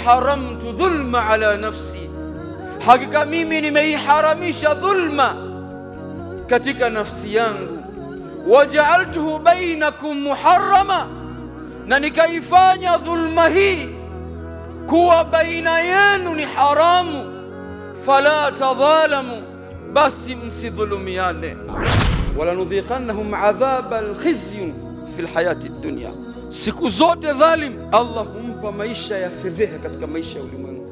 Haramtu dhulma ala nafsi, hakika mimi nimeiharamisha dhulma katika nafsi yangu. Wajaaltuhu bainakum muharrama, na nikaifanya dhulma hii kuwa baina yenu ni haramu. Fala tadhalamu, basi msidhulumiane. Walanudhiqannahum adhaba alkhizyi fi lhayati dunya, siku zote dhalim Allah humpa maisha ya fedheha katika maisha ya ulimwengu.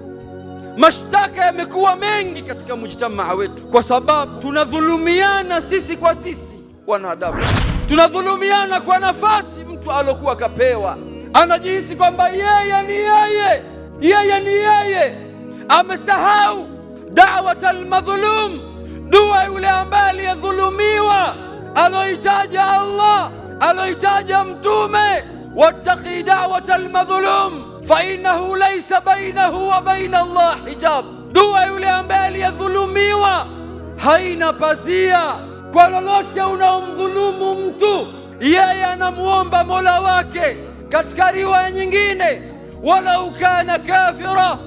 Mashtaka yamekuwa mengi katika mujtamaa wetu, kwa sababu tunadhulumiana sisi kwa sisi wanadamu, tunadhulumiana kwa nafasi mtu alokuwa akapewa, anajihisi kwamba yeye ni yeye, yeye ni yeye, amesahau da'wat almadhlum, dua yule ambaye aliyedhulumiwa, aloitaja Allah, aloitaja Mtume, wattaqi da'wat almadhlum fa innahu laysa bainahu wa baina Allah hijab. Dua yule ambaye aliyedhulumiwa haina pazia. Kwa lolote unaomdhulumu mtu, yeye anamuomba mola wake. Katika riwaya nyingine, walau kana kafira,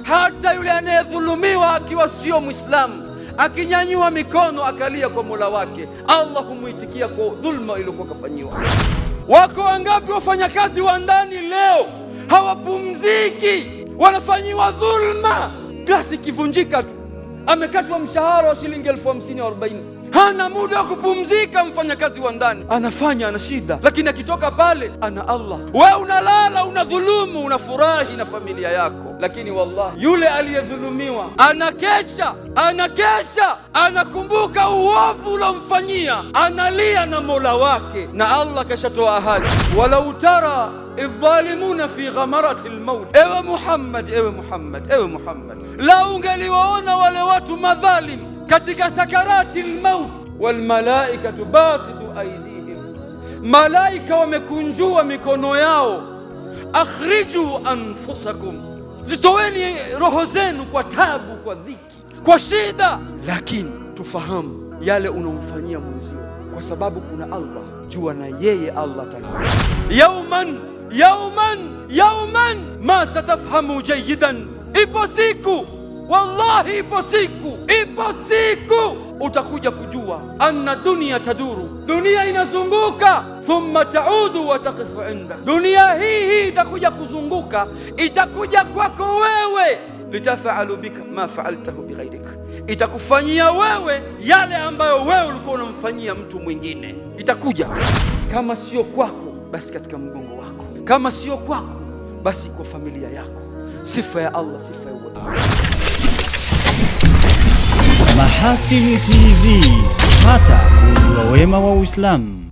hata yule anayedhulumiwa akiwa sio Mwislamu, akinyanyua mikono akalia kwa mola wake, Allah humwitikia kwa dhulma iliyokuwa kafanyiwa. Wako wangapi wafanyakazi wa ndani leo hawapumziki, wanafanyiwa dhulma. Glasi ikivunjika tu amekatwa mshahara wa shilingi 50,000 40,000. Hana muda wa kupumzika. Mfanyakazi wa ndani anafanya, ana shida, lakini akitoka pale ana Allah. We unalala, unadhulumu, unafurahi na familia yako, lakini wallahi yule aliyedhulumiwa anakesha, anakesha, anakumbuka uovu uliomfanyia, analia na mola wake, na Allah kashatoa ahadi, walau tara idh-dhalimuna fi ghamarati lmaut. Ewe Muhammad, ewe Muhammad, ewe Muhammad, lau ungeliwaona wale watu madhalim katika sakarati lmaut, walmalaikatu basitu aidihim, malaika wamekunjua mikono yao, akhriju anfusakum, zitoweni roho zenu kwa tabu, kwa dhiki, kwa shida. Lakini tufahamu yale unaomfanyia mwenzio, kwa sababu kuna Allah, jua na yeye Allah atalipa. Yauman yauman yauman ma satafhamu jayidan, ipo siku wallahi, ipo siku, ipo siku utakuja kujua anna dunia taduru, dunia inazunguka. Thumma taudu wa taqifu inda, dunia hii hii itakuja kuzunguka, itakuja kwako wewe. Litafalu bika ma faaltahu bighairik, itakufanyia wewe yale ambayo wewe ulikuwa unamfanyia mtu mwingine. Itakuja kama sio kwako, basi katika mgongo wako, kama sio kwako, basi kwa familia yako. Sifa ya Allah, sifa ya uadilifu. Mahasin TV, pata kujua wema wa Uislamu.